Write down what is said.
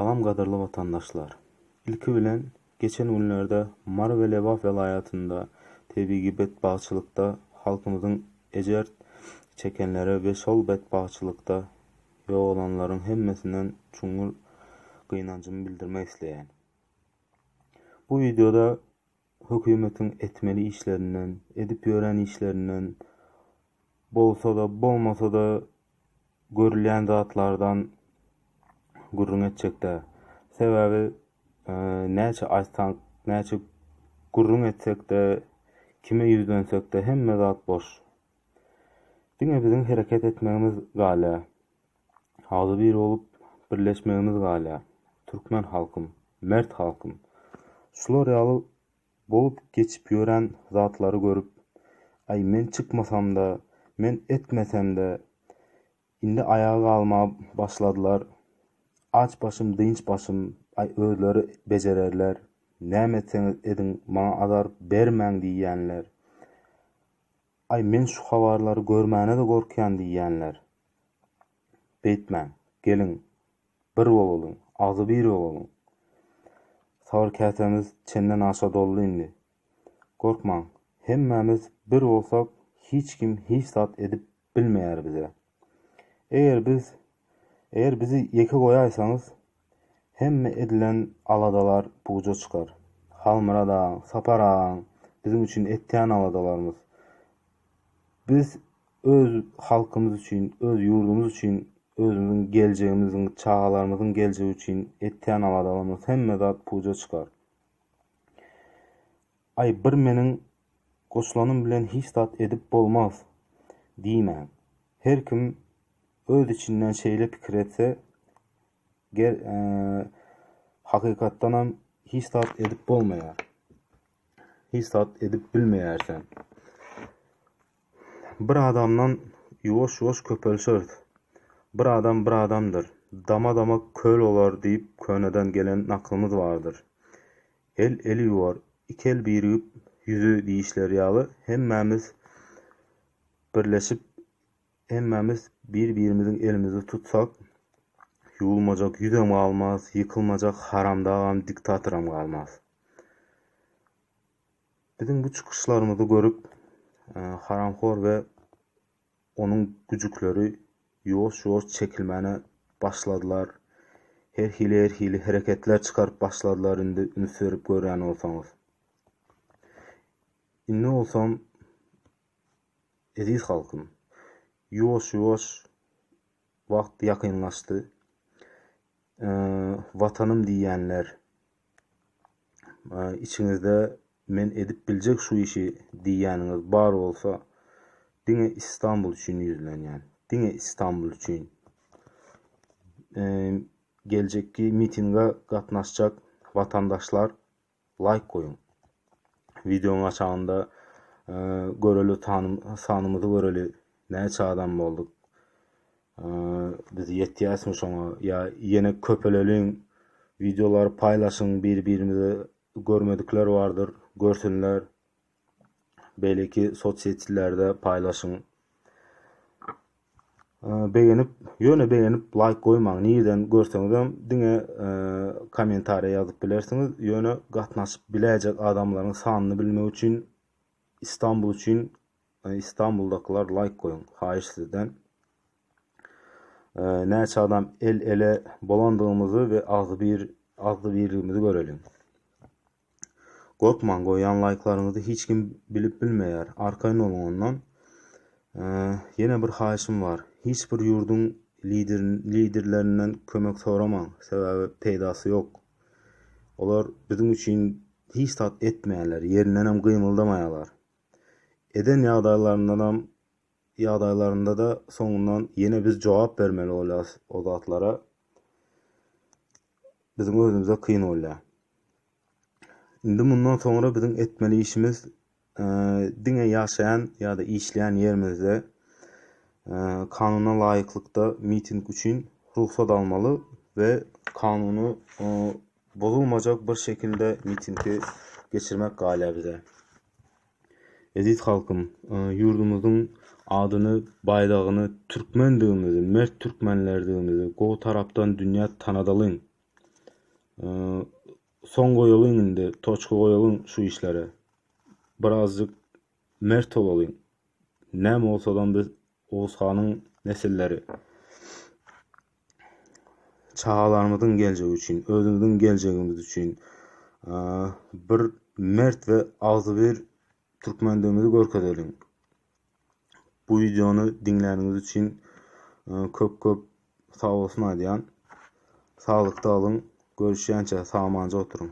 Salam gadyrly watandaşlar! Ilki bilen geçen günlerde Mary we Lebap welaýatynda tebigy betbagtçylykda halkymyzyň ejer çekenlere we şol betbagtçylykda ýogalanlaryň hemmesinden çuňňur gynanjymy bildirmek isleýän. Bu wideoda hökümetiň etmeli işlerinden, edip ýören işlerinden, bolsa-da, bolmasa-da görülýän zatlardan gürrüň etjek-dä. Sebäbi näçe aýtsaň, näçe gürrüň etsek-de, kime ýüzlensek-de hemme zat boş. Diňe biziň hereket etmegimiz galýar. Agzybir bolup birleşmegimiz galýar. Türkmen halkym, mert halkym. Şular ýaly Bolup geçip ýören zatlary görüp, Aý, men çykmasam-da, men etmesem-de, indi aýaga galmaga başladylar. Aç başym, dynç başym, aý, özleri bejererler, näme etseňiz ediň, maňa azar bermäň diýýänler. Aý, men şu habarlary görmäne-de gorkýan diýýänler. Beýtmäň, geliň, bir bolalyň, agzybir bolalyň. Sabyr käsämiz çenden aşa doldy indi. Gorkmaň, hemmämiz bir bolsak hiç kim hiç zat edip bilmeýär bize. Eger biz, eger bizi ýeke goýaýsaňyz, hemme edilen aladalar puja çykar. Halmyrat agaň, Sapar agaň biziň üçin etýän aladalarymyz. Biz öz halkymyz üçin, öz ýurdumyz üçin, özümiziň geljegimiziň, çagalarymyzyň geljegi üçin etýän aladalarymyz hemme zat puja çykar. Aý bir meniň goşulanym bilen hiç zat edip bolmaz diýmäň. Her kim öz içinden şeýle pikir etse, hakykatdanam hiç zat edip bolmaýar. Hiç zat edip bilmeýärsen. Bir adamdan ýuwaş-ýuwaş köpelişeris. Bir adam bir adamdyr. Dama-dama köl bolar diýip köneden gelen nakylymyz bardyr. El eli ýuwar, iki el birigip ýüzi diýişleri ýaly hemmämiz birleşip hemmämiz bir-birimiziň elimizi tutsak ýuwulmajak ýüzem galmaz, ýykylmajak haramdagam, diktatoram galmaz. Biziň bu çykyşlarymyzy görüp, haramhor we onuň güjükleri ýuwaş-ýuwaş çekilmäne başladylar. Her hili-her hili hereketler çykaryp başladylar indi üns berip görýän bolsaňyz. Indi bolsam, eziz halkym, ýuwaş-ýuwaş wagt ýakynlaşdy. Watanym diýýänler, Içiňizde men edip biljek şu işi diýýäniňiz bar bolsa, diňe Istanbul üçin ýüzlenýän. Diňe Istanbul üçin. Geljekki mitinge gatnaşjak watandaşlar laýk goýuň. Wideoň aşagynda göreli sanymyzy göreli näçe adam bolduk. Biz ýetýäsmi şoňa ýa ýene köpeleliň wideolary paýlaşyň bir birimize görmedikler bardyr görsünler beýleki sossetlerde paýlaşyň begenip ýöne begenip laýk goýmaň nirden görseňizem diňe kommentariýa ýazyp bilersiňiz ýöne gatnaşyp biläýjek adamlaryň sanyny bilmek üçin Istanbul üçin Istanbuldakylar laýk goýuň haýyş sizden. Näçe adam el ele bolandygymyzy we agzybir agzybirligimizi göreliň. Gorkmaň goýýan laýklaryňyzy hiç kim bilip bilmeýär. Arkaýyn boluň ondan. Ýene bir haýyşym bar. Hiç bir ýurduň lider liderlerinden kömek soramaň. Sebäbi peýdasy ýok. Olar biziň üçin hiç zat etmeýärler. Ýerindenem gymyldamaýarlar. Eden ýagdaýlaryndanam ýagdaýlarynda-da soňundan ýene biz jogap bermeli bolýarys o zatlara. Biziň özümize kyn bolýar. Indi mundan soňra biziň etmeli işimiz diňe ýaşaýan ýa-da işleýän ýerimizde kanuna laýyklykda miting üçin rugsat almaly we kanuny bozulmajak bir şekilde mitingi geçirmek galýar bize. Eziz halkym, ýurdumyzyň adyny, baýdagyny, türkmendigimizi, mert türkmenlerdigimizi gowy tarapdan dünýä tanadalyň. Soň goýalyň indi, toçka goýalyň şu işlere. Birazjyk mert bolalyň. Näme bolsadam biz Oguz hanyň nesilleri. Çagalarymyzyň geljegi üçin, özümiziň geljegimiz üçin bir mert we agzybir türkmendigimizi görkezeliň. Bu wideony diňläniňiz üçin köp köp sag bolsun aýdýan. Saglykda galyň, görüşýänçä sag-amanja oturyň.